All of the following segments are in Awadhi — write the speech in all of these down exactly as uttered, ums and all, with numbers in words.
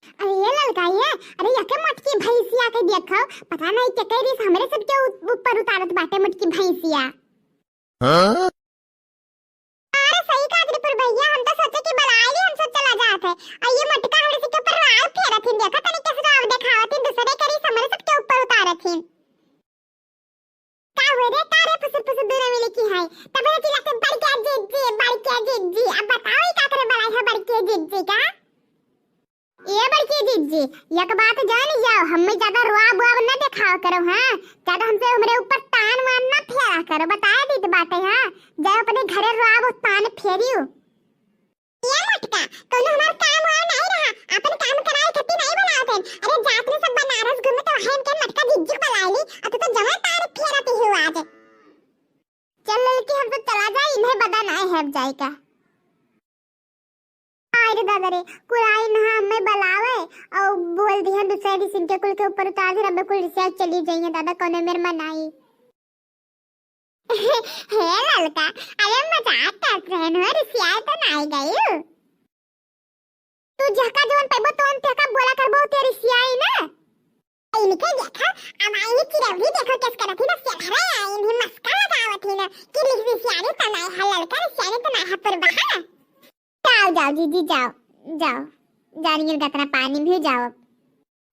अरे ये ललका ये, अरे यके मोटकी भैंसिया के देखो, पता नहीं केके रिस हमरे सबके उ-, ऊपर उतारत बाटे मोटकी भैंसिया। हाँ? अरे सही कहत रे पुरबहिया, हम तो सोचे कि बलाइ ली, हम सब चला जात है। और ये मोटका हमरे सबके ऊपर राव फेरत हिन, देखा तनी कैसे राव देखावत हिन, दूसरे के रिस हमरे सबके ऊपर उतारत हिन। का हुए रे, का रे फुसुर फुसुर दूर में लेके है? तब रे चिल्लाते बड़के जिज्जी, बड़के जिज्जी। अब बताओ ये का करे बलाइ है बड़के जिज्जी का? ए बड़की जिज्जी, एक बात जान जाओ, हमें ज्यादा रुआब उआब न देखावा करो, हाँ? ज्यादा हमसे हमरे ऊपर तान वान न फेरा करो, बताए दीत बाटे, हाँ? जाओ अपने घरे रुआब तान फेरियो। ए मोटका, कौनो हमार काम वाम नहीं रहा, अपन काम कराए खातिर नहीं बनावत हन। अरे जात में सब बनारस घूमे तो हम के मोटका जिज्जी बलाइ ली, अब तो जमा तार फेरत ही आज। चल ललकी, हम तो चला जाए, इन्हें बदा नहीं है अब जाए का। आय रे दादा रे, कुराई नहा हमें बलावे और बोल दिया दूसरे रिसिन के कुल के ऊपर उतार दे, रबे कुल रिसिया चली जाइए दादा, कौनो मेर मनाई। हे ललका, अरे मजाक करत रहन हो, रिसियाए तो नाई गई। तू जहका जवन पैबो तोन तेहका बोला करबो ते रिसियाई ना। इनके देखा, अब आई चिरौरी देखो कैसे करत ही ना, सेहरा आई इन्हें मस्का लगावत ही ना, कि रिसियानी तो नाई है ललका, रिसियानी तो नाई है पुरबहा। जाओ, जाओ, जीजी, जाओ, जाओ। जानिए गतना पानी भी जाओ।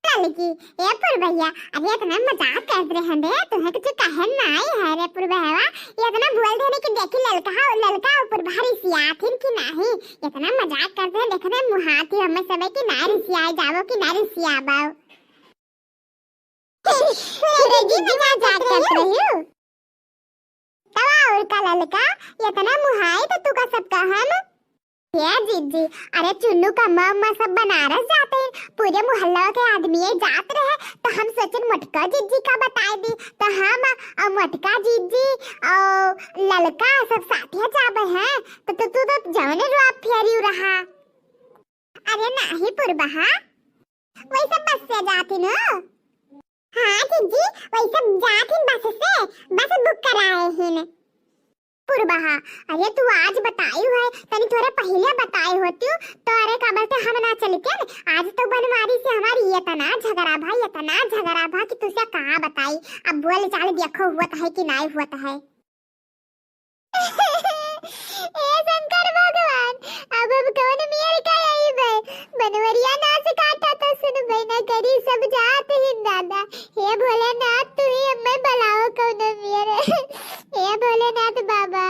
ललकी, ए पुरबहिया, अरे इतना मजाक करत रहे हैं रे, तुम्हें कुछ कहे नाई है रे पुरबहवा, ये इतना बोल देने कि देखी ललका, ललका ऊपर बाहर रिसियाथिन कि नाई, इतना मजाक करत रहे, देखने मुहाती हमें सबे कि ना रिसियाए जाओ कि ना रिसियाबो। सूरज जी मजाक करत रही हो। तब और का ललका, इतना मुहाई तो तू का सब कहन। हे जीजी, अरे चुन्नू का अम्मा, अम्मा सब बनारस जाते हैं, पूरे मोहल्ला के आदमी ये जात रहे, तो हम सोचन मोटका जीजी का बताए दी, तो हम और मोटका जीजी और ललका सब साथे जाबे हैं, तो, तो तू तो जवने रुआब फेरी रहा। अरे नाही पुरबहा, वही सब बस से जाती न। हाँ जीजी, वही सब जात हिन बस से, बस बुक कराए हिन। पुरबहा, अरे तू आज बताई है, तनी थोड़े पहले बताई होती तो अरे का बोलते हम ना चलते न। आज तो बनवारी से हमारी इतना झगड़ा भा, इतना झगड़ा भा कि तुझसे कहाँ बताई। अब बोल चाल देखो हुआ है कि नहीं हुआ है। हे शंकर भगवान, अब हम कौन मेर का अइबे? बनवरिया नास काटा तो सुनबे न करी, सब जात हिन दादा। हे भोलेनाथ, तू ही हमें बलाओ कौन मेर। हे भोलेनाथ बाबा।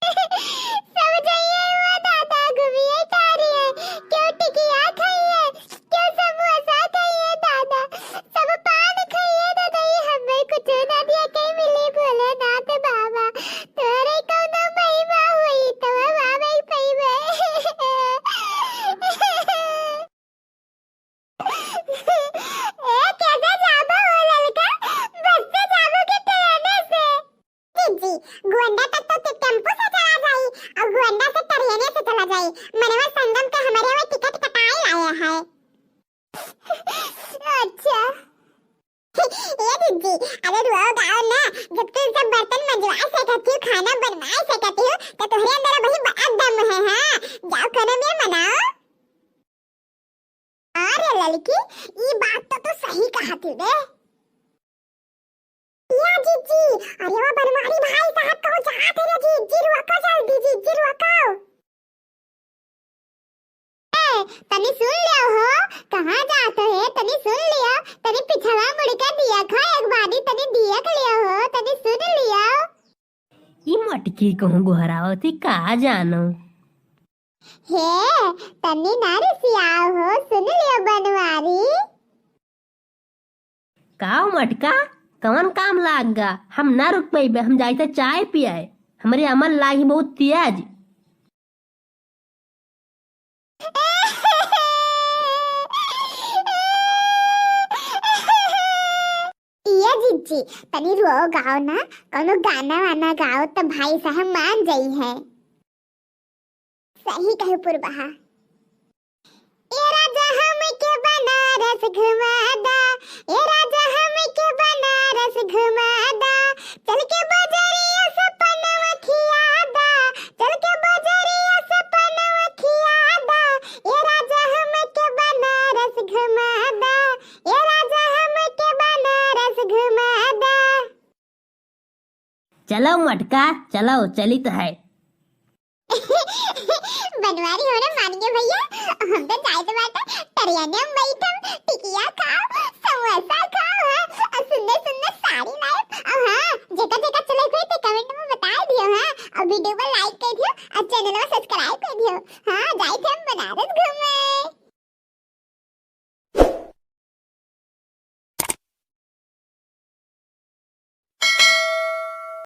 सब जाइए हुआ दादा, घूमिए तारिए, क्यों टिकिया खाइए, क्यों समोसा खाइए दादा, सब पान खाइए दादा, ये हमें कुछ ना दिया, कहीं मिली भोलेनाथ बाबा, तोरे कौनो महिमा हुई तो हम आवे पइबे। ए, कैसे जाबो हो ललका? बस से जाबो कि ट्रेने से? जीजी, गोंडा तक तो टे-, टेम्पो से चला जाई और गोंडा से ट्रेने से चला जाई। मनवा संगम के हमारे वो टिकट कटाए लाया है। अच्छा। ए जीजी, अरे रुआओ गाओ ना, जब तुम सब बर्तन मंजवा सकती हो, खाना बनवा सकती हो, तो तुम्हारे अंदर वही बड़ा दम है, हाँ? जाओ खाना में मनाओ। अरे ललकी, ई बात तो तू सही कहत ही रे। या जीजी, अरे वो बनवारी भाई साहब कहो जात है रे जीजी, रुको जल्दी जीजी, रुको। ए, तनी सुन लियो हो, कहाँ जात है, तनी सुन लियो, तनी पिछवा मुड़ के दिया खा एक बारी, तनी दिया के लियो हो, तनी सुन लियो। ई मटकी कहूँ गोहरावत ही का जानो। हे, तनी ना रिसियाओ हो, सुन लियो बनवारी। का हो मटका, कवन काम लाग गा? हम ना रुक पइबे, हम जाइते चाय पियाए। हमरे अमल लागी बहुत तेज। ये जीजी, तनी रो गाओ ना, कौनो गाना वाना गाओ तो भाई साहब मान जाई है। सही कहे पुरबहा। ए राजा हमके बनारस घुमा दा, ए राजा हमके बनारस घुमा दा, चल के बजरिया से पनवा खिया दा, चल के बजरिया से पनवा खिया दा, ए राजा हमके बनारस चलो मटका, चलो, चलित है। बनवारी हो रे मानिए भैया, हम तो जाइत बाटे, टरियाने में बैठम, टिकिया खाओ, समोसा खाओ, हाँ, और सुंदर सुंदर साड़ी लाइब, और हाँ, जेका जेका चले कोई ते comment में बता दियो, हाँ, और video को like कर दियो, और channel को subscribe कर दियो, हाँ, जाइत हम बनारस घूमे।